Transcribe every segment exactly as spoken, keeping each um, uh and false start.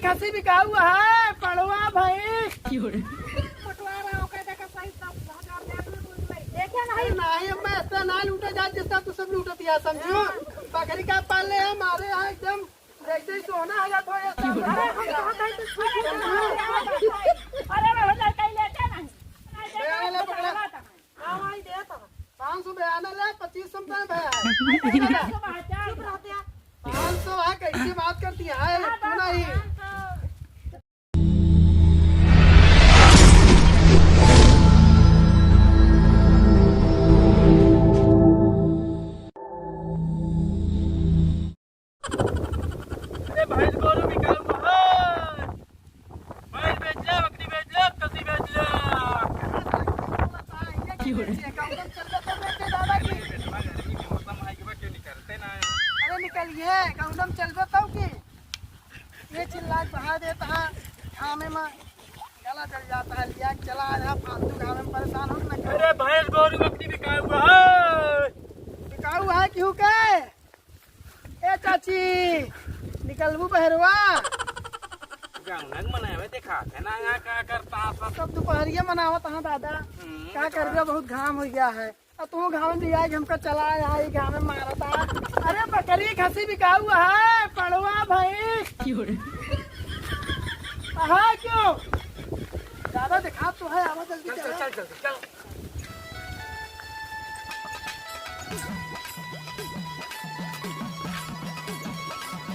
खसी बिकाऊ है, पड़वा भाई। क्यों रे? बंटवारा ओके देखा सही सब हजार दे दू, दू, दू, देखे नहीं। अरे नहीं, अम्मा, ऐसा ना लूटा जात, जिसका तू सब लूटत या, समझियो? बकरी का पाल ले, हमारे यहाँ एकदम जैसे ही सोना आ जात हो, ऐसा। अरे, हम कहाँ कहीं से छूट गए? अरे, वो लड़का ही लेते नहीं। बयाना ले, पकड़ा। हाँ, वही देता। पाँच सौ बयाना ले, पच्चीस सौ में भैया। चुप रहते हैं। पाँच सौ है, कैसी बात करती है, तू नहीं। अरे भैंस गोरू बिकाऊ है। भैंस बेच ले, बकरी बेच ले, खसी बेच ले। क्यों रे? मौसम है, क्यों निकलते ना है? अरे निकलिए, गाँव में चल जाता हूँ कि ये चिल्ला के बहा देता है, घामे में गला जल जाता है, लिया के चला आ रहा, फालतू घामे में परेशान हो ना। अरे भैंस गोरू बकरी बिकाऊ है। बिकाऊ है क्यों के? ए चाची, निकलबू बहरवा? गाँव नग मनावे देखा थे ना, यहाँ का करता सब। सब दोपहरिया मनावत हाँ दादा। हम्म, का तो करबे, बहुत घाम हो गया है। अब तू घाम में भी आए, हमका चला आया है, घाम में मारता। अरे बकरी खसी बिकाऊ है, पड़वा भाई। क्यों रे? हाँ क्यों? दादा देखा तो है, आवा जल्दी चल, चल, चला। चल, जल्दी चल।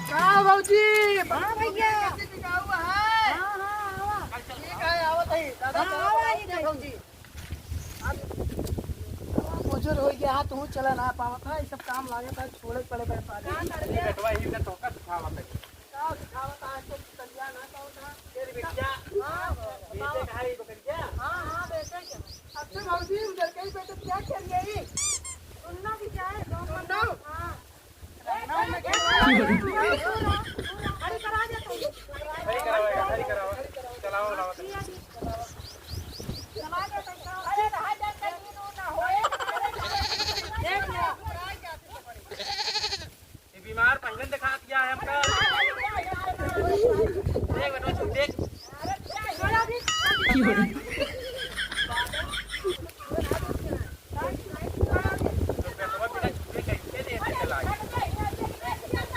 का भौजी? हाँ भैया। कैसे बिकाऊ है? हाँ, हाँ, आवा। ठीक है, आवत है। दादा, हाँ, चला, आवा, आवत है, आवा। भौजी। अब बुजुर्ग हो गया है, तू चला ना पावत है, ये सब काम लागत है, छोड़े पड़े बे पानी। का करबे? ये बेटवा ही से टोका सिखावत है। का सिखावत है, आजकल की कलिया ना पावत है। ये बिटिया, हाँ, बेटे बताओ। का है ये बकरिया? हाँ, हाँ, बेटे का। अच्छा भौजी, उधर कहीं पे तो क्या चल गई? सुनना भी चाहे, दोनों सुनना? हाँ। खड़ी करावा, खड़ी करावा। चलाओ, लाओ। ये बीमार पहिलन दिखा दिया है हमका। देख बेटवा, छू देख।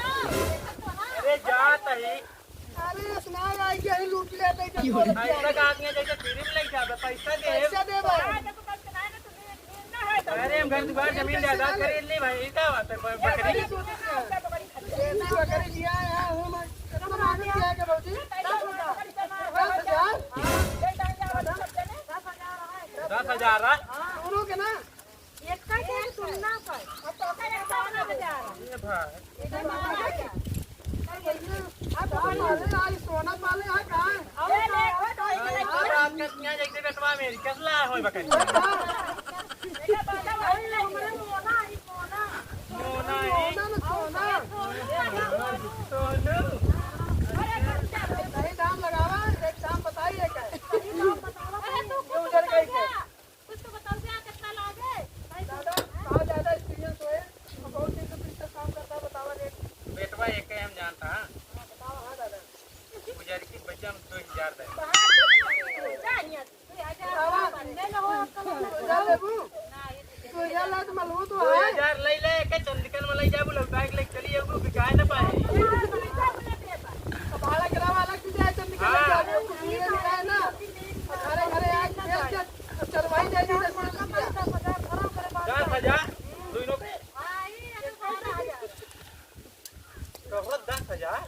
अरे जात ही। अरे सुना, आई के ही लूट लेते हैं, जब क्यों? ऐसा का आदमी है, जैसे फ्री में ले जावे, पैसा दे। पैसा दे भाई। अरे हम घर दुआर जमीन जायदाद खरीद ली भाई, ई का बात है, ब-, बकरी। देसी बकरी लिया है, हम कितना महंगा दिया है क्या भौजी? दस हजार। दस हजार? हाँ, दोनों के ना। एक का के सुनना पर। अब तो का बारह हजार। ये भाई। अब हमारे आज सोना पाले है कहाँ? अरे, देखो तो, अरे, बात करती हैं जैसे बेटवा मेरी, कसला होई बकरी। मोना है, मोना। सोनू। सही दाम लगावा, एक दाम बताइए क्या? अरे, तू कुछ उधर गई क्या? कुछ तो बताओ क्या, कितना लागे? दादा, कहाँ ज्यादा experience होए? और बहुत दिन से तुझसे काम करता, बतावा rate। बेटवा, एक हम जानता, हाँ? हाँ, बतावा, हाँ दादा। गुजर की बच्चा हम दो हजार दे। बाहर से चाहिए। दो हजार ले ले, के चंदकन में ले जाबू, लौटा के ले चली जाबू, बिकाए ना पाए। भाड़ा किराया अलग से जाए, चंदकन में जाबू, कुछ मिले नहीं रहे ना। घरे घरे आके बेच के चरवाही दे दी, दस हजार। दस हजार, दोनों के। कहो दस हजार?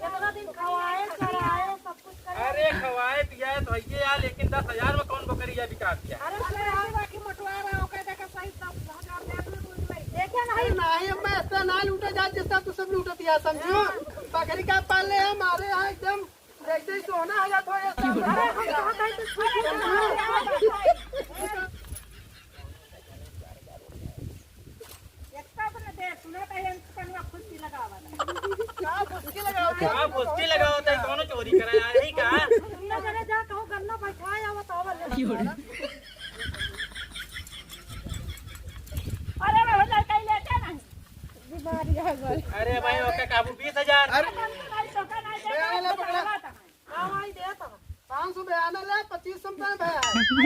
इतना दिन खवाए, चराए, सब कुछ करे। अरे खवाए पियाए तो हइये यार, लेकिन दस हजार में कौन बकरी या बिकात या? अरे, अरे, अरे, बाकी मोटवा रहा, ओके, देखा सही दस हजार दे दू, दूध में। देखे नहीं? अरे, नहीं, अम्मा, ऐसा ना लूटा जात, जैसा तू सब लूटत या, समझियो? हाँ। बकरी का पाल ले, हमारे यहाँ एकदम जैसे ही सोना आ जात हो, ऐसा। अरे, हम कहाँ कहीं से छूट गए? इतना बड़ा देर सुना था, ये कनवा फुसकी लगावा था। का फुसकी लगावा था? का फुसकी लगावा था? कौनो चोरी करा आ रही का? सुनना जरा जा, कहूँ गन्ना बैठाए, आवत, आवत ले। अरे, वो लड़का ही लेते नहीं। बीमारी आ गई। अरे भाई, ओके काबू बीस हजार। अरे। भाई, तो कर ना ले, पच्चीस सौ में भैया। चुप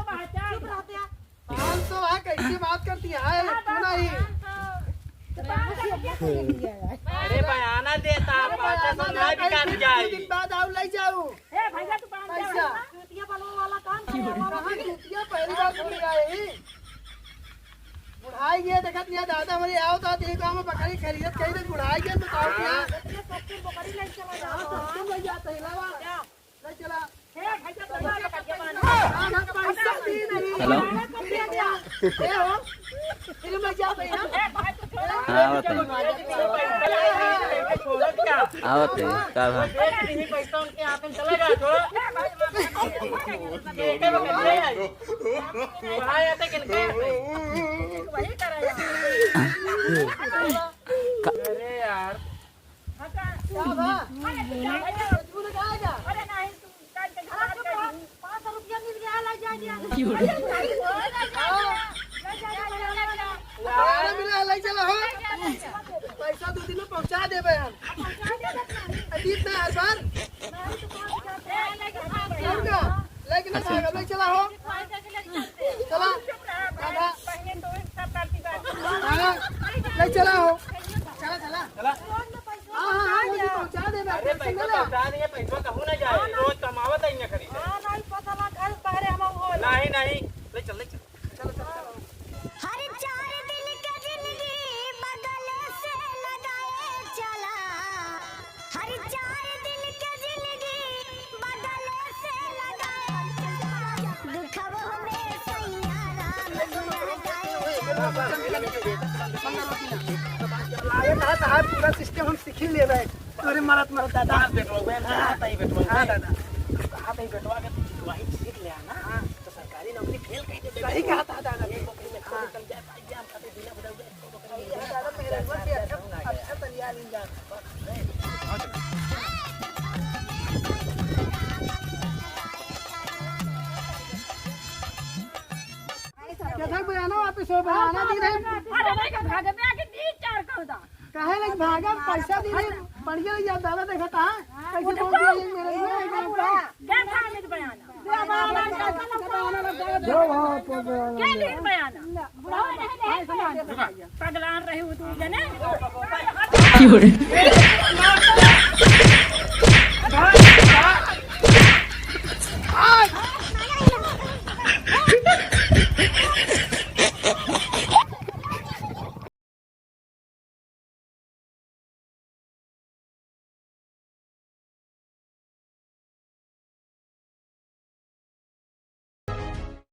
रहते हैं। पाँच सौ है, कैसी बात करती है? क्यों नहीं? अरे बयाना देता, अरे पाँच सौ बयाना ना दे, बिका कहीं जाए। दो दिन बाद आओ, ले जाओ। ए भैया, तू बांध दे पैसा। भैया। जूतिया बनवा वाला काम करे हमारा। कहाँ जूतिया? पहली बार सुन रहा है। बुढ़ाई गया, देखत नहीं दादा, हमारे आओ तो देखो, हम बकरी खरीदत कहीं तो बुढ़ाई गया, तो आओ क्या? ये सब के बकरी ले चला जाओ। हाँ, सब के ले जाते हैं, लावा। क्या? ले चला। हे भैया, चला, चला, चला। हाँ, हाँ, पैसा भी नहीं। हेलो। ए हो, फिर मैं क्या भैया? हाँ, बताइए। आवत है, का भा? अरे यार। का भा? पाँच सौ रुपया मिल गया, ले जा, जा। अरे, मिला, ले चला हो। पैसा दो दिन में पहुँचा देबे हम। अजीत ना हर बार। लेकिन अच्छा। ले चला हो। चला। हाँ, ले चला हो। चला, चला। चला। हाँ, हाँ, हाँ, वो भी पहुँचा देबे, अरे, टेंशन पैसा ना ले। पहुँचा दिए, पैसा कहूँ ना जाए। रोज कमावत है इहाँ खरीदे। हाँ, नहीं, पता ना, घर बाहरे हम होला। नहीं, नहीं, ले चल, ले चल। चलो, चलो, चलो। हर चार दिन के जिंदगी बगल से लगाए चला। हर चार दिन के जिंदगी बगल से लगाए चला। दुखवा में सैया राम गुना गाए चला। लागत है, तहार पूरा सिस्टम हम सीख लेबे। अरे मरत मरत दादा। हाँ, बेटवा, हाँ, हाँ, दादा। कहा था, बेटवा, अगर तू वही सीख ले ना, हाँ। तो सरकारी नौकरी फेल कह दे। सही कहा था, दादा। ये नौकरी में हाँ। निकल जाए, भाई, जान खातिर बिना बुझाए। अच्छा, अच्छा तैयार इंसान। कैसा बयाना वापस हो, बयाना दी रहे। अरे, नहीं, भागे में आके दी चार कहता। काहे लग भागा, पैसा दी रहे, बढ़िया लग जाता, दादा देखा था। कैसे बोल दिया ये मेरे लिए, एकदम का। क्या था अमित बयाना? क्या लीन बयाना? पगलान रहे वो दू जने।